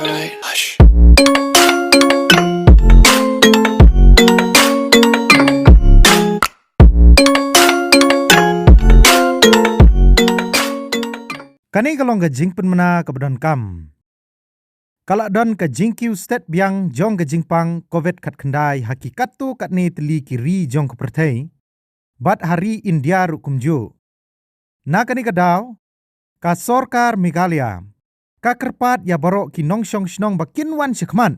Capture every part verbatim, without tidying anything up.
Alright, hush. Kane ka long ka jingpynmynna kaba donkam. Ka la don ka jingkiew stet biang jong ka jingpang covid khatkhyndai ha ki katto katne tylli ki ri jong ka pyrthei, bad ha ri India ruh kumjuh. Na kane ka daw, ka sorkar Meghalaya ka kyrpad ïa baroh ki nongshong shnong ba kin wan shakhmat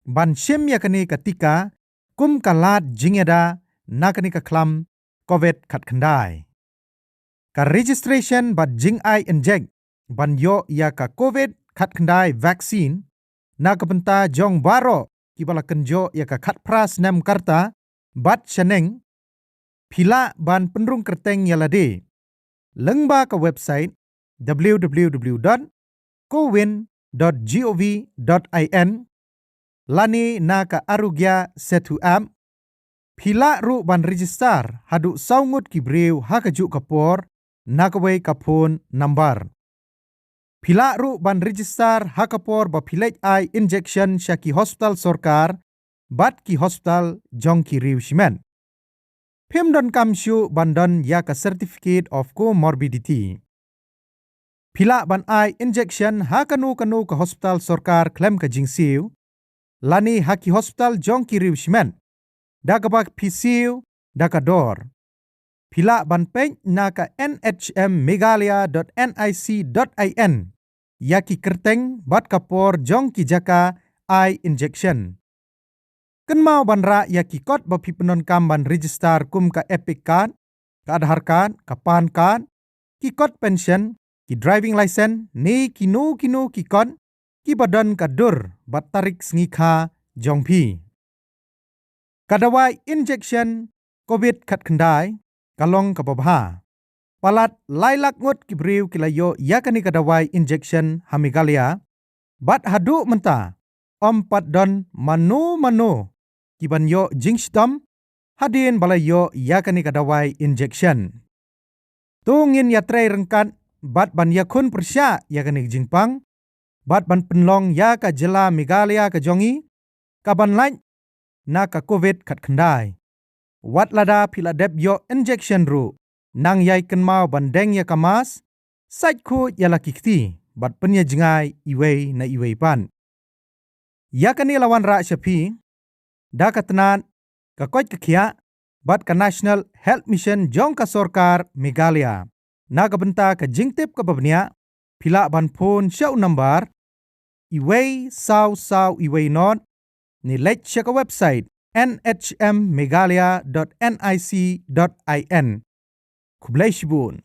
ban shim ïa kane ka tika kum ka lad jingïada na kane ka khlam covid khatkhyndai. Ka registration bad jingai injek ban ïoh ïa ka covid khatkhyndai vaccine na ka bynta jong baroh kiba la kynjoh ïa ka khatphra snem ka rta bad shaneng, phi lah ban pynrung kyrteng ïa lade lyngba ka website w w w dot cowin dot gov dot in lane na ka Aarogya Setu app. Phi lah ruh ban register haduh saw ngut ki briew ha kajuh ka por na kawei ka phone number. Phi lah ruh ban register ha ka por ba phi leit ai injection sha ki hospital sorkar bad ki hospital jong ki riew shimet. Phim donkam shuh ban don ïa ka certificate of comorbidity. Phi lah ban ai injection ha kano kano ka hospital sorkar khlem ka jingsiew lane ha ki hospital jong ki riew shimet da kaba phi siew da ka dor. Phi lah ban peit na ka n h m meghalaya dot n i c dot i n ïa ki kyrteng bad ka por jong ki jaka ai injection. Kynmaw ban rah ïa ki kot ba phi pyndonkam ban register kum ka EPIC card, ka Aadhaar card, ka PAN card, ki kot pension, ki driving license ne kino kino ki kot kiba don ka dur bad tarik sngi kha jong phi. Ka dawai injection covid khatkhyndai ka long kaba bha. Palat lai lak ngut ki briew ki la ïoh ïa kane ka dawai injection ha Meghalaya bad haduh mynta ym pat don mano mano kiban ïoh jingshitom hadien ba la ïoh ïa kane ka dawai injection. To ngin ïatrei ryngkat bad ban ïakhun pyrshah ïa kane ka jingpang bad ban pynlong ïa ka jylla Meghalaya ka jong ngi kaban lait na ka covid khatkhyndai. Wat lada phi la dep ïoh injection ruh, nang ïai kynmaw ban deng ïa ka mask, sait khuid ïa la ki kti bad pynïajngai iwei na iwei pat. Ïa kane la wanrah sha phi da ka tnat ka koit ka khiah bad ka National Health Mission jong ka sorkar Meghalaya. Na ka bynta ka jingtip kaba bniah, phi lah ban phone sha u number iwei saw saw iwei not ne leit sha ka website n h m meghalaya dot n i c dot i n. Khublei shibun.